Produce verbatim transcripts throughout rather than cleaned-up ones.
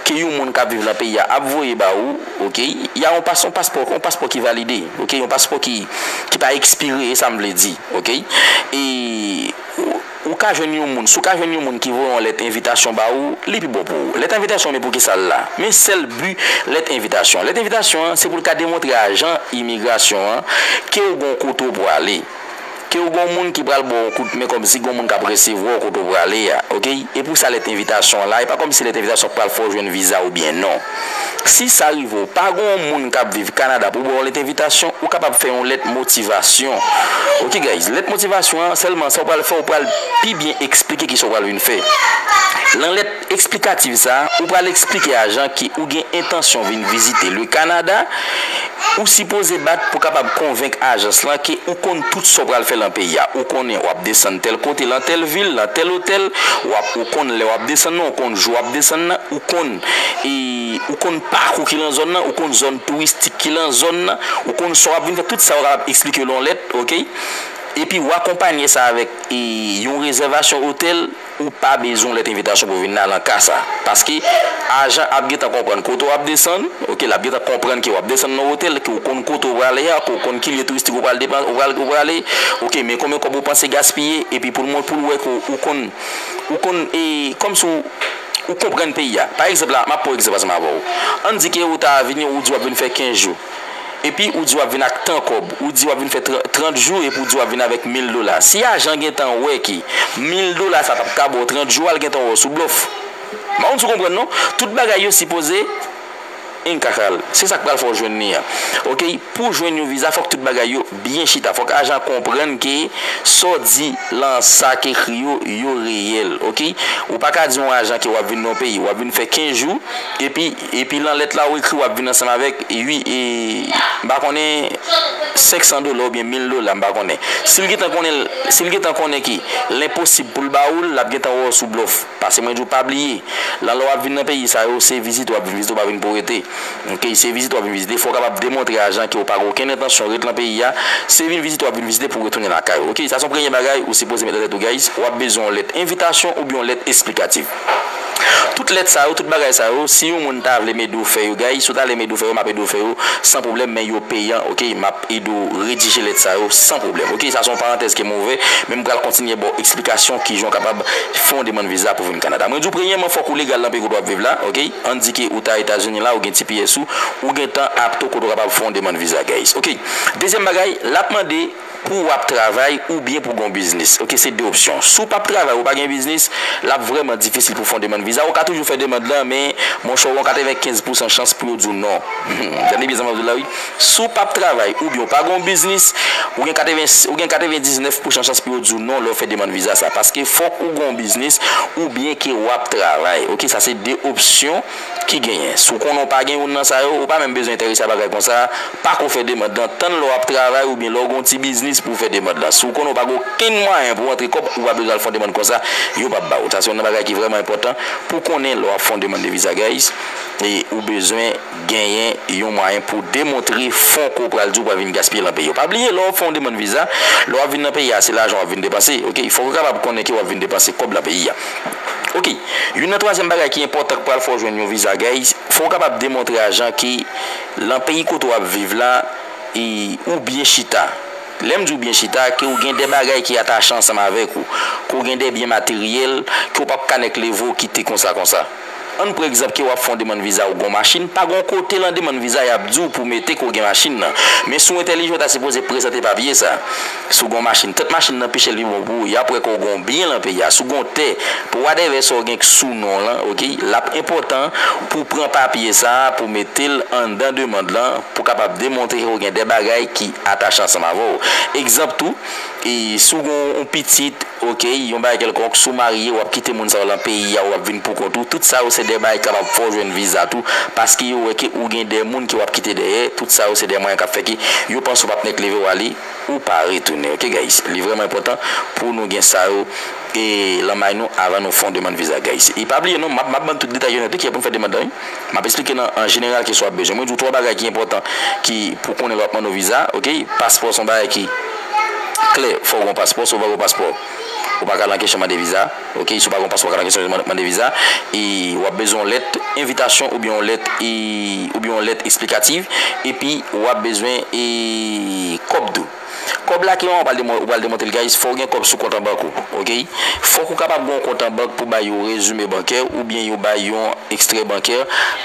ke yon moun k ap viv nan peyi a ap voye ba ou, oke, y a yon pas-, yon paspò, yon paspò ki valide, oke, yon paspò ki, ki pa ekspire, e sa m vle di, oke? E ou, ou ka jwenn yon moun, si w ka jwenn yon moun ki voye yon lèt envitasyon ba ou, li pi bon pou ou. Lèt envitasyon, men poukisa l la? Men sèl bi lèt envitasyon. Lèt envitasyon an, se pou l ka demontre ajan imigrasyon an ke w gon kote w prale. Ke w gon moun ki pral ba w kout men kòmsi gon moun k ap resevwa w kote w prale a, oke? E pou sa lèt envitasyon an la, e pa kòmsi lèt envitasyon pral fè w jwenn viza oubyen non. Si sa rive w pa gon moun k ap viv Kanada pou ba w lèt envitasyon, ou kapab fè yon lèt motivasyon. Oke, guys, lèt motivasyon an, sèlman sa w pral fè, ou pral pi byen eksplike kisa w pral vin fè. Lan lèt eksplikatif sa a, ou pral eksplike ajan ke ou gen entansyon vin vizite le Canada, ou sipoze bat pou kapab konvenk ajans lan ke ou konn tout sa w pral fè lan peyi a. Ou konnen w ap desann tèl kote, lan tèl vil, lan tèl otèl, w ap, ou konn lè w ap desann nan, ou konn jou w ap desann nan, ou konn, e, ou konn pakou ki lan zòn nan, ou konn zòn touristik ki lan zòn nan, ou konn sa w ap vin fè, tout sa w kapab eksplike yo lan lèt, oke? Epi w akonpanye sa avèk, e, yon rezèvasyon otèl, ou pa bezwen lèt envitasyon pou vin la lan ka sa. Paske ajan ap gentan konprann kote w ap desann, oke, l ap gentan konprann ke w ap desann nan otèl, ke w konn kote w prale a, ke w konn ki lye touristik ou pral depan-, ou pral, ou prale, oke, men konbyen kòb ou panse gaspiye, epi pou l mont-, pou l wè ke w, ou konn, ou konn, e, kòmsi w, ou konprann peyi a. Pa egzanp la, m ap pran egzanp ansanm avè w. Ann di ke ou ta vini, ou di w ap vin fè kenz jou. Epi ou di w ap vin ak tan kòb, ou di w ap vin fè tran-, trant jou, epi ou di w ap vin avèk mil dola. Si ajan gentan wè ke mil dola sa p ap ka ba w trant jou a, l gentan wè w sou blòf. M pa konn si w konprann non. Tout bagay yo sipoze enkakal. Se sa k pral fè w jwenn li a. Oke, pou jwenn yon viza, fòk tout bagay yo byen chita. Fòk ajan konprann ke sa w di lan sa k ekri yo, yo reyèl. Oke? Ou pa ka di yon ajan ke w ap vin nan yon peyi, w ap vin fè kenz jou, epi, epi lan lèt la ou ekri w ap vin ansanm avèk, wi, e, m pa konnen, senk san dola oubyen mil dola, m pa konnen. Si l gentan konnen, si l gentan konnen ke l enposib pou l ba ou l, l ap gentan wè w sou blòf. Paske mwen di w pa bliye, lan lè w ap vin nan peyi sa yo, se vizit w ap vin vizite, w pa vin pou rete. Oke, se vizit w ap vin vizite, fò w kapab demontre ajan ke w pa gen okenn entansyon ret lan peyi a, se vin vizit w ap vin vizite pou w retounen lakay ou. Oke, sa se yon premye bagay ou sipoze met nan tèt ou, guys. W ap bezwen yon lèt envitasyon oubyen yon lèt esplikatif. Tout lèt sa yo, tout bagay sa yo, si yon moun ta vle m ede w fè yo, guys, si w ta vle m ede w fè yo, m ap ede w fè yo san pwoblèm, men yo peyan, oke? M ap ede w redije lèt sa yo san pwoblèm. Oke, sa se yon parantèz ke m ouvè, men m pral kontinye ba w eksplikasyon kijan w kapab fè yon demann viza pou vin Kanada. Mwen di w, premyèman, fòk ou legal nan peyi kote w ap viv la, oke? Ann di ke ou ta Etazini la, ou gen T P S ou, ou gentan apte kote w kapab fè yon demann viza, guys. Oke? Dezyèm bagay, l ap mande pou w ap travay oubyen pou w gen yon biznis. Oke, se de opsyon. Si w p ap travay, ou pa gen biznis, l ap vrèman difisil pou w fè yon demann viza. Ou ka toujou fè demann lan, men, monchè, ou gen katrevenkenz pousan chans pou yo di w non. Tande byen sa m ap di w la, wi. Si w p ap travay oubyen w pa gen yon biznis, ou gen katreven, ou gen katrevendiznèf pousan chans pou yo di w non lè w fè demann viza sa. Paske fòk ou gen yon biznis oubyen ke w ap travay. Oke, sa se de opsyon ki genyen. Si w konnen w pa gen youn nan sa yo, ou pa menm bezwen enterese a bagay konsa, pa ko fè demann lan, tann lè w ap travay oubyen lè w gen yon ti biznis pou w fè demann lan. Si w konnen w pa gen okenn mwayen pou w antre kòb, ou pa bezwen al fè yon demann konsa, yo p ap ba w. Sa se youn nan bagay ki vrèman enpòtan pou w konnen lè w ap fè yon demann de viza, guys. E ou bezwen genyen yon mwayen pou w demontre fon ke w pral di w pral vin gaspiye lan peyi yo. Pa bliye, lè w ap fè yon demann viza, lè w ap vin nan peyi a, se lajan w ap vin depanse, oke? Fòk ou kapab konnen ke w ap vin depanse kòb lan peyi a. Oke, youn nan twazyèm bagay ki enpòtan k pral fè w jwenn yon viza, guys, fò w kapab demontre ajan ke lan peyi kote w ap viv la, e, ou byen chita. Lè m di w byen chita, ke w gen de bagay ki atache ansanm avèk ou, ke w gen de byen materyèl, ke w p ap ka nèk leve w kite konsa konsa. Ann pran egzanp ke w ap fè yon demann viza, ou gen yon machin, pa gen yon kote lan demann viza y ap di w pou w mete ke w gen machin nan. Men si w entèlijan, w ta sipoze prezante papye sa. Si w gen yon machin, tant machin nan pi chè, l pi bon pou ou, y ap wè ke w gen yon byen lan peyi a. Si w gen yon tè, pou whatever sa w gen k sou non w lan, oke, l ap enpòtan pou w pran papye sa a, pou w mete l anndan demann lan, pou w kapab demontre ke w gen de bagay ki atache ansanm avè w. Egzanp tou, e, si w gen yon pitit, oke, yon bagay kèlkonk, si w marye, w ap kite moun sa yo lan peyi a, w ap vin pou kont ou, tout sa yo se de bagay k kapab fè w jwenn viza tou, paske yo wè ke ou gen de moun ke w ap kite dèyè, tout sa yo se de mwayen k ap fè ke yo panse w p ap nèk leve w ale, ou pa retounen, oke, guys? Li vrèman enpòtan pou nou gen sa yo, e, lan may nou avan nou fè yon demann viza, guys. E pa bliye non, m ap, m ap ban n tout detay yo nèt, wi, kijan pou n fè demann lan, wi. M ap eksplike nan, an jeneral, kisa w ap bezwen. Mwen di w twa bagay ki enpòtan ki pou konnen lè w ap mande yon viza, oke? Paspò se yon bagay ki klè, fò w gen yon paspò, si w pa gen yon paspò, ou pa ka al nan kesyon mande viza. Ok, si w pa gen yon paspò kanadyen, se mande viza. E w ap bezwen yon lèt envitasyon oubyen yon lèt, e, oubyen yon lèt eksplikatif. Epi w ap bezwen, e, kòb tou. Kòb la ke w pral demo-, ou pral demontre l, guys, fò w gen kòb sou kont an bank ou. Ok? Fòk ou kapab gen yon kont an bank pou bay yon rezime bankè oubyen yo bay yon ekstrè bankè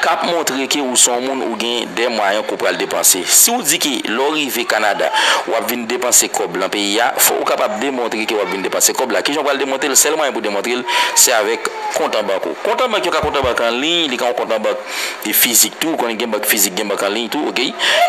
k ap montre ke ou se yon moun ou gen de mwayen ke w pral depanse. Si w di ke lè w rive Kanada, w ap vin depanse kòb lan peyi a, fòk ou kapab demontre ke w ap vin depanse kòb la. Kijan w pral demontre l? Sèl mwayen pou demontre l, se avèk kont an bank ou. Kont an bank yo ka kont an bank an liy, li ka yon kont an bank e fizik tou, ou konnen gen bank fizik, gen bank an liy tou, ok?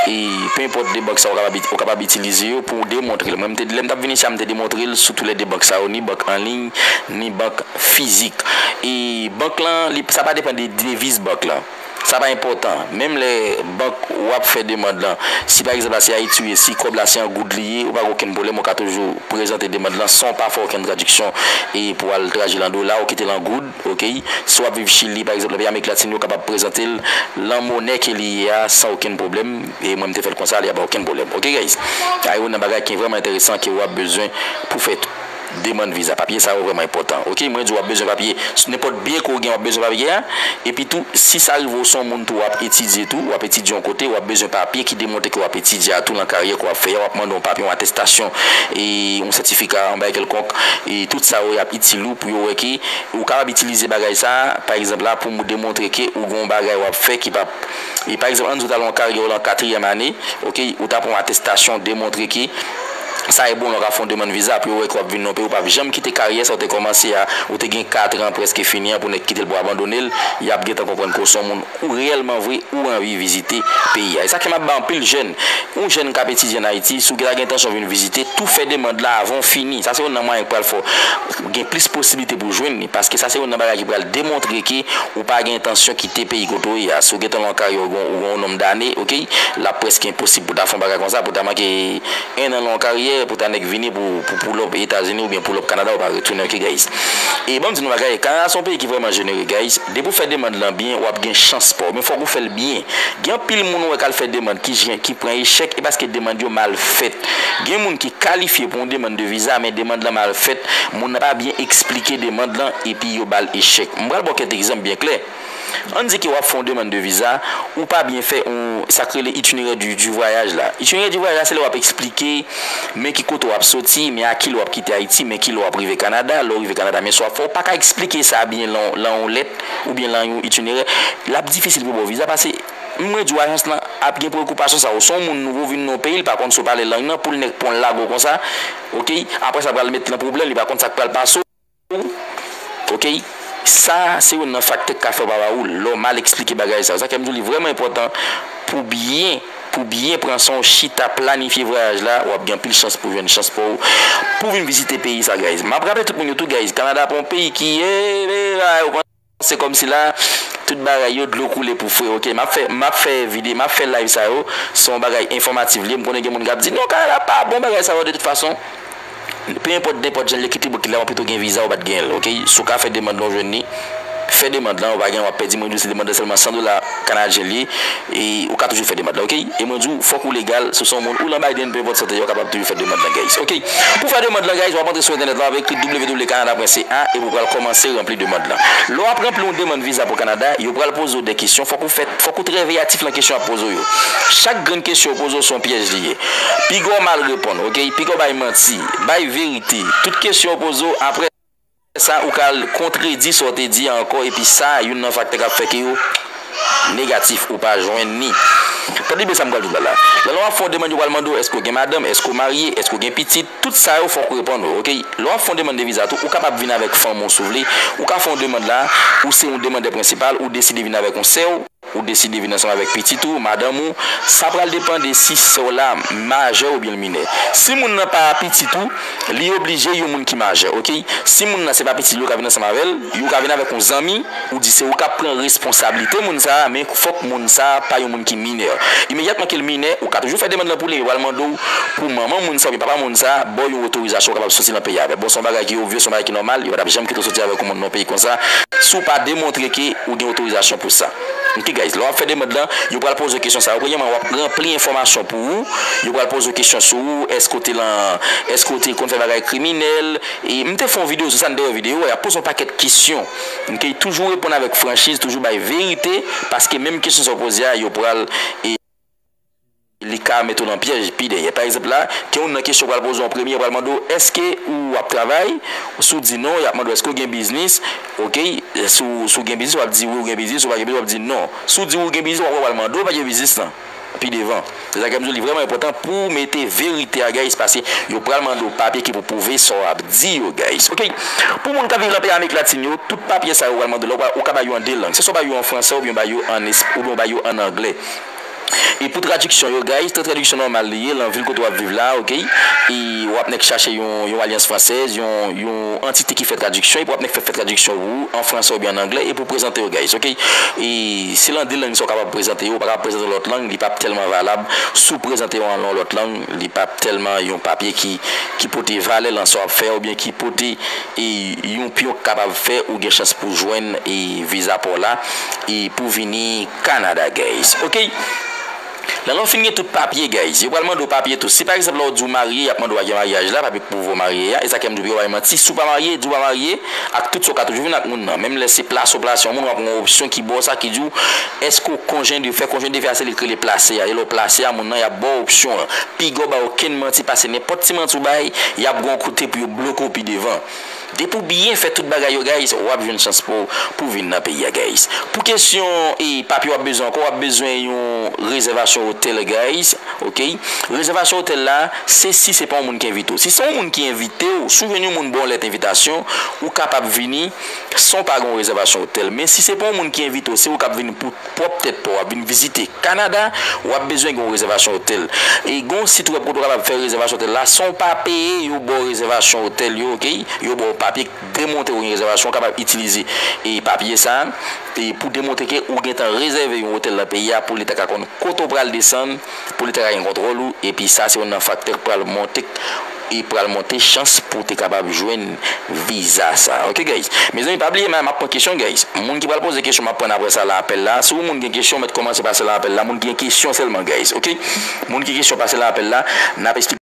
E pe enpòt de bank sa ou kapab, ou kapab itilize yo pou w demontre l. Mwen, m te, lè m t ap vin isi a, m te demontre l sou toulède bank sa yo, ni bank an liy, ni bank fizik. E bank lan, li, sa pa depann de deviz bank lan. Sa pa enpòtan. Menm lè bank w ap fè demann lan, si pa egzanp la se Ayiti ou ye, si kòb la se an goud li ye, ou pa gen okenn pwoblèm, ou ka toujou prezante demann lan san w pa fè okenn tradiksyon e pou w al tradui l an dola, ou kite l an goud, ok? Si w ap viv Chili, pa egzanp, nan peyi Amerik Latin, yo kapab prezante l lan monè ke li ye a san okenn pwoblèm. E mwen, m te fè l konsa, li pa okenn pwoblèm. Ok, guys? A, youn nan bagay ki vrèman enteresan ke w ap bezwen pou fè demann viza. Papye sa yo vrèman enpòtan. Ok, mwen di w ap bezwen papye. Nenpòt byen ke w gen, w ap bezwen papye a. Epi tou, si sa rive w se yon moun tou w ap etidye tou, w ap etidye yon kote, w ap bezwen papye ki demontre ke w ap etidye a tou lan karyè ke w ap fè a, w ap mande yon papye, yon atestasyon, e yon sètifika, yon bagay kèlkonk, e tout sa yo y ap itil ou pou yo wè ke ou kapab itilize bagay sa a, pa egzanp la, pou demontre ke ou gen yon bagay w ap fè ki p ap, e pa egzanp, ann di w t al yon karyè w lan katriyèm ane, ok, ou t ap yon atestasyon demontre ke sa e bon lè w ka fè yon demann viza, pou yo wè ke w ap vin nan yon peyi, ou p ap janm kite karyè sa w te kòmanse a, ou te gen kat an prèske fini an pou nèk kite l pou abandone l, y ap gentan konprann ke w se yon moun ou reyèlman vre ou anvi vizite peyi a. E sa ke m ap ba anpil jèn, yon jèn k ap etidye ann Ayiti, si w ta gen entansyon vin vizite, tou fè demann lan avan w fini. Sa se youn nan mwayen k pral fè w gen plis posiblite pou w jwenn li, paske sa se youn nan bagay ki pral demontre ke ou pa gen entansyon kite peyi kote w ye a. Si w gentan lan yon karyè, ou gen, ou gen yon nonb dane, ok, l ap prèske enposib pou w ta fè yon bagay konsa, pou w ta manke en an lan yon karyè, pou w ta nèk vini pou, pou pull up Etazini oubyen pull up Kanada, ou pa retounen, ok, guys. E ban m di nou bagay, Kanada se yon peyi ki vrèman jenere, guys. Depi w fè demann lan byen, w ap gen chans pa w. Men fòk ou fè l byen. Gen anpil moun ou wè k al fè demann ki jen, ki pran echèk, e paske demann yo mal fèt. Gen moun ki kalifye pou yon demann de viza, men demann lan mal fèt. Moun nan pa byen eksplike demann lan, epi yo ba l echèk. M pral ba w kèk egzanp byen klè. Ann di ke w ap fè yon demann de viza, ou pa byen fè yon, sa k rele itinerè di, di vwayaj la. Itinerè di vwayaj la, se lè w ap eksplike, men ki kote w ap soti, men a kilè w ap kite Ayiti, men kilè w ap rive Kanada, lè w rive Kanada, men sa w ap fè, ou pa ka eksplike sa byen lan, lan yon lèt, oubyen lan yon itinerè. L ap difisil pou yo ba w viza, paske, mwen di w, ajans lan ap gen preokipasyon sa yo. Se yon moun nouvo vin nan yon peyi, li pa konn si w pale lang nan, pou l nèk pran w lage w konsa, ok? Apre sa, pral met lan pwoblèm, li pa konn sa k pral pase w. Ok? Sa se youn nan faktè k ka fè w pa ba ou lè w mal eksplike bagay sa yo. Sa fè m di w li vrèman enpòtan pou byen, pou byen pran san w, chita, planifye vwayaj la, w ap gen anpil chans pou w jwenn chans pa w pou vin vizite peyi sa, guys. M ap raple tout moun yo tou, guys, Kanada pa yon peyi ki, eh, eh, ah, ou panse kòmsi la, tout bagay yo dlo koule pou fre, ok? M ap fè, m ap fè vide, m ap fè live sa yo, se yon bagay enfòmatif li ye. M konnen gen moun k ap di, "Non, Kanada pa bon," bagay sa yo, de tout fason. Pe enpòt, nenpòt jan l ye, kit li bò kit la, w pito gen viza, ou pa t genyen l, ok? Si w ka fè demann lan, w jwenn li, fè demann lan, ou pa gen, w ap pèdi, mwen di w se demann lan sèlman san dola kanadyen l ye, e ou ka toujou fè demann lan, ok? E mwen di w, fòk ou legal, si w se yon moun, ou lan Biden, pe enpòt sante, yo kapab toujou fè demann lan, guys, ok? Pou fè demann lan, guys, w ap antre sou entènèt la, w ap ekri w w w kanada pwen c a, epi w pral kòmanse ranpli demann lan. Lè w ap ranpli yon demann viza pou Kanada, yo pral poze w de kesyon, fòk ou fè, fòk ou trè veyatif lan kesyon y ap poze w yo. Chak grenn kesyon yo poze w se yon pyèj li ye. Piga w mal reponn, ok? Piga w bay manti, bay verite. Tout kesyon yo poze w, apre sa, ou ka al kontredi sa w te di a ankò, epi sa, youn nan faktè k ap fè ke yo negatif, ou pa jwenn ni. Tande byen sa m pral di w la la. Lè w ap fè yon demann, yo pral mande w, èske w gen madanm, èske w marye, èske w gen pitit, tout sa yo fòk ou reponn yo, ok? Lè w ap fè yon demann de viza tou, ou kapab vin avèk fanmi w si w vle. Ou ka fè yon demann la, ou se yon demandè prensipal, ou deside vin avèk yon sè w, ou deside vin ansanm avèk pitit ou, madanm ou, sa pral depann de si sè w la majè oubyen l minè. Si moun nan pa pitit ou, li oblije yon moun ki majè, ok? Si moun nan se pa pitit li, ou ka vin ansanm avè l, ou ka vin avèk yon zanmi, ou di se ou k ap pran responsablite moun sa a, men fòk moun sa a pa yon moun ki minè. Imedyatman ke l minè, ou ka toujou fè demann lan pou li, men yo pral mande w pou manman moun sa a oubyen papa moun sa a ba w yon otorizasyon ou kapab soti nan peyi a. Men bon, se yon bagay ki obvious, se yon bagay ki nòmal, yo pa t ap janm kite w soti avèk yon moun nan yon peyi konsa, si w pa demontre ke ou gen otorizasyon pou sa. Ok guys, lè w ap fè demann lan, yo pral poze w kesyon sa yo. Premyèman, w ap ranpli enfòmasyon pou ou. Yo pral poze w kesyon sou ou, èske w te lan, èske w te konn fè bagay kriminèl. E m te fè yon videyo sou sa, nan dèyè videyo a, y ap poze yon pakèt kesyon. Ok, toujou reponn avèk franchiz, toujou bay verite, paske menm kesyon sa w poze a, yo pral, e, li ka mete w nan pyèj pi dèyè. Pa egzanp la, gen youn nan kesyon yo pral poze w an premye, yo pral mande w, èske ou ap travay? Si w di non, y ap mande w, èske w gen biznis? Ok, si w, si w gen biznis, w ap di wi, ou gen biznis, si w pa gen biznis, w ap di non. Si w di w gen biznis, w ap wè yo pral mande w pa gen biznis lan pi devan. Se sa k fè m di w li vrèman enpòtan pou w mete verite a, guys, paske yo pral mande w papye ki pou pwouve sa w ap di yo, guys. Ok, pou moun k ap viv nan peyi Amerik Latin yo, tout papye sa yo pral mande w la, ou ka bay yo an de lang. Se swa w bay yo an fransè oubyen w bay yo an es-, oubyen w bay yo an anglè. E pou tradiksyon yo, guys, se tradiksyon nòmal li ye, lan vil kote w ap viv la, ok? E w ap nèk chache yon, yon alyans fransèz, yon, yon antite ki fè tradiksyon, epi w ap nèk fè, fè tradiksyon pou ou, an fransè oubyen an anglè, epi w prezante yo, guys, ok? E se lan de lang sa w kapab prezante yo, ou pa kapab prezante yon lòt lang, li p ap tèlman valab. Si w prezante yo an yon lòt lang, li p ap tèlman yon papye ki, ki pote valè lan sa w ap fè, oubyen ki pote, e, yon pyon k kapab fè ou gen chans pou jwenn, e, viza pa w la, e, pou vini Kanada, guys. Ok? Lè w fin gen tout papye, guys, yo pral mande w papye tou. Si pa egzanp, lè w di w marye, y ap mande w papye maryaj la, papye k pwouve w marye a. E sa k fè m di w pou yo bay manti. Si w pa marye, di w pa marye, ak tout sa w ka toujou vin ak moun nan. Menm lè se plase w plase yon moun, w ap gen yon opsyon ki ba w sa, ki di w, èske w conjoint de fait? Conjoint de fait a se li k rele plase a. E lè w plase a, moun nan, y ap ba w opsyon an. Piga w bay okenn manti pase nenpòt ti manti w bay, y ap gen yon kote pou yo bloke w pi devan. Depi w byen fè tout bagay yo, guys, w ap jwenn chans pou, pou vin nan peyi a, guys. Pou kesyon, e, papye w ap bezwen ankò, w ap bezwen yon rezèvasyon otèl, guys. Ok? Rezèvasyon otèl la, se si se pa yon moun ki envite w. Si se yon moun ki envite w, si w jwenn yon moun ba w lèt envitasyon, ou kapab vini san w pa gen yon rezèvasyon otèl. Men si se pa yon moun ki envite w, se ou k ap vin pou pwòp tèt pa w, w ap vin vizite Kanada, w ap bezwen gen yon rezèvasyon otèl. E gen yon sit wèb kote w kapab fè rezèvasyon otèl la, san w pa peye, yo ba w rezèvasyon otèl yo, ok? Yo ba w papye k demontre w gen rezèvasyon, w kapab itilize, e, papye sa, e, pou demontre ke ou gentan rezève yon otèl nan peyi a, pou leta ka konn kote w pral desann, pou leta ka gen kontwòl ou, epi sa se youn nan faktè k pral monte, e pral monte chans pou w te kapab jwenn viza sa. Ok, guys? Mezanmi, pa bliye, m ap pran kesyon, guys. Moun ki pral poze kesyon, m ap pran apre sa lan apèl la. Si yon moun gen kesyon, mèt kòmanse pase lan apèl la. Moun ki gen kesyon sèlman, guys. Ok? Moun ki gen kesyon, pase lan apèl la. N ap esplike